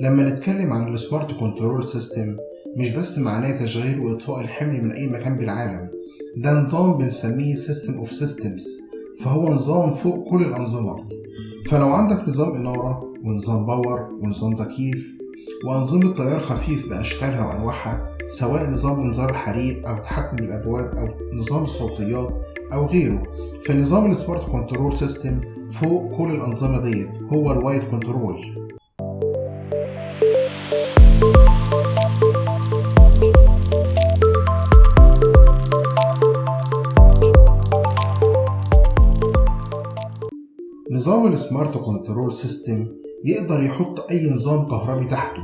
لما نتكلم عن ال smart control system مش بس معناه تشغيل وإطفاء الحمل من أي مكان بالعالم، ده نظام بنسميه system of systems، فهو نظام فوق كل الأنظمة. فلو عندك نظام إنارة ونظام power ونظام تكييف وأنظمة تيار خفيف بأشكالها وأنواعها، سواء نظام إنذار الحريق أو تحكم الأبواب أو نظام الصوتيات أو غيره، فنظام ال smart control system فوق كل الأنظمة ديت هو ال wide control. نظام ال smart control system يقدر يحط أي نظام كهربي تحته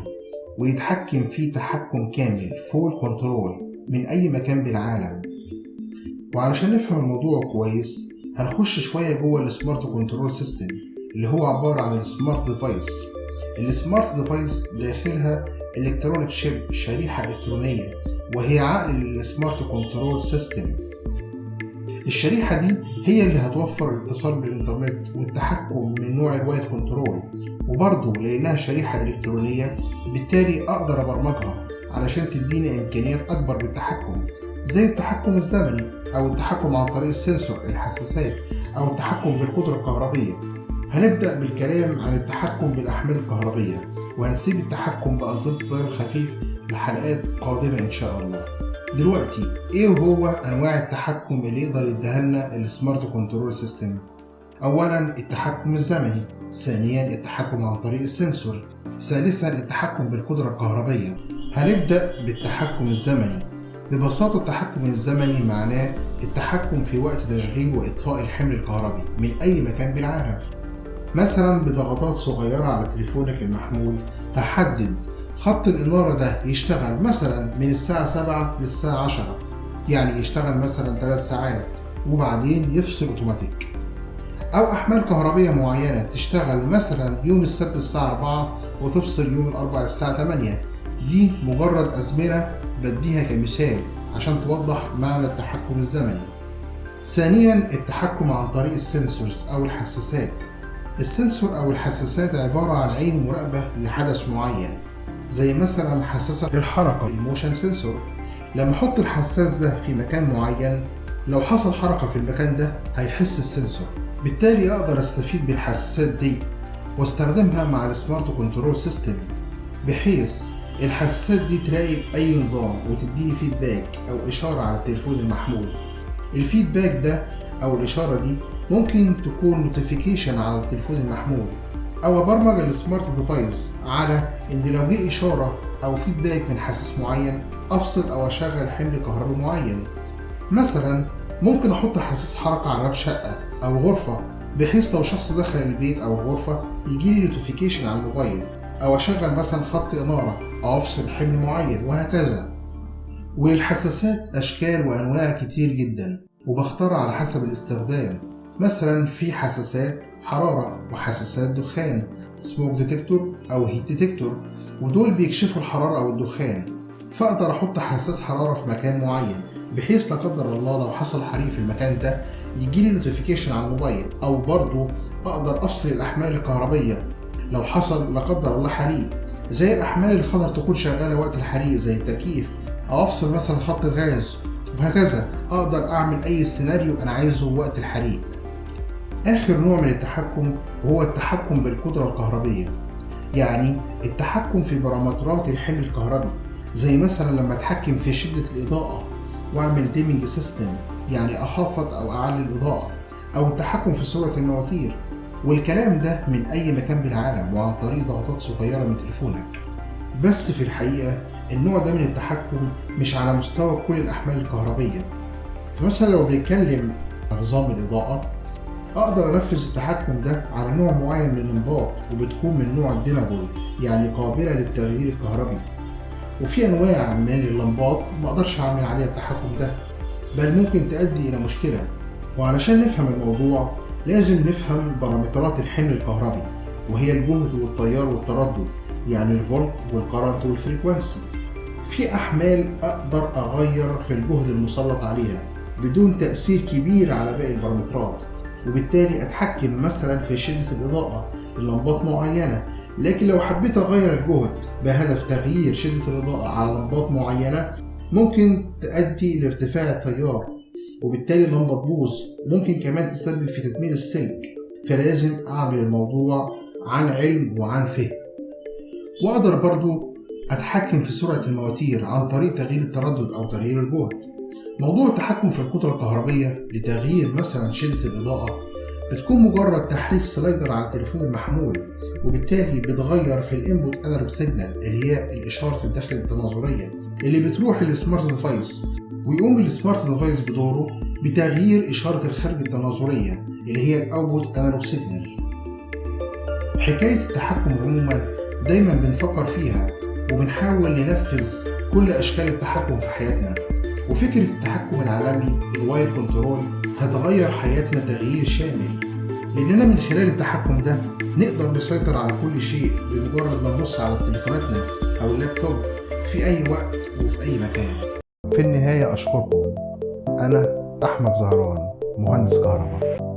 ويتحكم فيه تحكم كامل full control من أي مكان بالعالم. وعلشان نفهم الموضوع كويس هنخش شوية جوه ال smart control system اللي هو عبارة عن ال smart device. ال smart device داخلها electronic chip، شريحة إلكترونية، وهي عقل لل smart control system. الشريحة دي هي اللي هتوفر الاتصال بالإنترنت والتحكم من نوع ال wide control، وبرضه لأنها شريحة إلكترونية بالتالي أقدر أبرمجها علشان تديني إمكانيات أكبر بالتحكم، زي التحكم الزمني أو التحكم عن طريق ال sensor الحساسات أو التحكم بالقدرة الكهربية. هنبدأ بالكلام عن التحكم بالأحمال الكهربية، وهنسيب التحكم بأنظمة التيار الخفيف لحلقات قادمة إن شاء الله. دلوقتي ايه هو انواع التحكم اللي يقدر يديها لنا ال smart control system؟ اولا التحكم الزمني، ثانيا التحكم عن طريق ال sensor، ثالثا التحكم بالقدرة الكهربية. هنبدأ بالتحكم الزمني. ببساطة التحكم الزمني معناه التحكم في وقت تشغيل وإطفاء الحمل الكهربي من أي مكان بالعالم. مثلا بضغطات صغيرة على تليفونك المحمول هحدد خط الإنارة ده يشتغل مثلا من الساعة 7 للساعة 10، يعني يشتغل مثلا 3 ساعات وبعدين يفصل أوتوماتيك. أو أحمال كهربية معينة تشتغل مثلا يوم السبت الساعة 4 وتفصل يوم الأربعاء الساعة 8. دي مجرد أزمنة بديها كمثال عشان توضح معنى التحكم الزمني. ثانيا التحكم عن طريق ال sensors أو الحساسات. ال sensor أو الحساسات عبارة عن عين مراقبة لحدث معين، زي مثلا حساس الحركة ال motion sensor. لما احط الحساس ده في مكان معين لو حصل حركة في المكان ده هيحس ال sensor، بالتالي اقدر استفيد بالحساسات دي واستخدمها مع ال smart control system، بحيث الحساسات دي تراقب اي نظام وتديني feedback او اشارة على التليفون المحمول. ال feedback ده او الاشارة دي ممكن تكون notification على التليفون المحمول، أو أبرمج ال smart device على إن لو جه إشارة أو feedback من حساس معين أفصل أو أشغل حمل كهربي معين. مثلا ممكن أحط حساس حركة على باب شقة أو غرفة، بحيث لو شخص دخل البيت أو الغرفة يجيلي notification على الموبايل، أو أشغل مثلا خط إنارة أو أفصل حمل معين وهكذا. وللحساسات أشكال وأنواع كتير جدا وبختار على حسب الاستخدام. مثلا في حساسات حرارة وحساسات دخان، smoke detector أو heat detector، ودول بيكشفوا الحرارة أو الدخان، فأقدر أحط حساس حرارة في مكان معين بحيث لا قدر الله لو حصل حريق في المكان ده يجيلي notification على الموبايل، أو برضو أقدر أفصل الأحمال الكهربية لو حصل لا قدر الله حريق، زي الأحمال الخطر تكون شغالة وقت الحريق زي التكييف، أو أفصل مثلا خط الغاز وهكذا. أقدر أعمل أي سيناريو أنا عايزه وقت الحريق. آخر نوع من التحكم هو التحكم بالقدرة الكهربية، يعني التحكم في بارامترات الحمل الكهربي، زي مثلا لما أتحكم في شدة الإضاءة وأعمل dimming system، يعني أخفض أو أعلي الإضاءة، أو التحكم في سرعة المواتير. والكلام ده من أي مكان بالعالم وعن طريق ضغطات صغيرة من تليفونك. بس في الحقيقة النوع ده من التحكم مش على مستوى كل الأحمال الكهربية. فمثلا لو بنتكلم عن نظام الإضاءة أقدر أنفذ التحكم ده على نوع معين من اللمبات، وبتكون من نوع ال dimmable، يعني قابلة للتغيير الكهربي. وفي أنواع من اللمبات ما أقدرش أعمل عليها التحكم ده، بل ممكن تؤدي إلى مشكلة. وعلشان نفهم الموضوع لازم نفهم بارامترات الحمل الكهربي، وهي الجهد والتيار والتردد، يعني الفولت وال current وال frequency. في أحمال أقدر أغير في الجهد المسلط عليها بدون تأثير كبير على باقي البارامترات، وبالتالي أتحكم مثلا في شدة الإضاءة للمبات معينة. لكن لو حبيت أغير الجهد بهدف تغيير شدة الإضاءة على لمبات معينة ممكن تؤدي لارتفاع التيار، وبالتالي اللمبة تبوظ، ممكن كمان تسبب في تدمير السلك. فلازم أعمل الموضوع عن علم وعن فهم. وأقدر برضو أتحكم في سرعة المواتير عن طريق تغيير التردد أو تغيير الجهد. موضوع التحكم في القدرة الكهربية لتغيير مثلا شدة الإضاءة بتكون مجرد تحريك slider على التليفون المحمول، وبالتالي بتغير في ال input analog signal اللي هي الإشارة الداخل التناظرية اللي بتروح لل smart device، ويقوم ال smart device بدوره بتغيير إشارة الخارج التناظرية اللي هي ال output analog signal. حكاية التحكم عموما دايما بنفكر فيها وبنحاول ننفذ كل أشكال التحكم في حياتنا، وفكرة التحكم العالمي ال wire control هتغير حياتنا تغيير شامل، لأننا من خلال التحكم ده نقدر نسيطر على كل شيء بمجرد ما نبص على تليفوناتنا أو اللابتوب في أي وقت وفي أي مكان. في النهاية أشكركم. أنا أحمد زهران، مهندس كهرباء.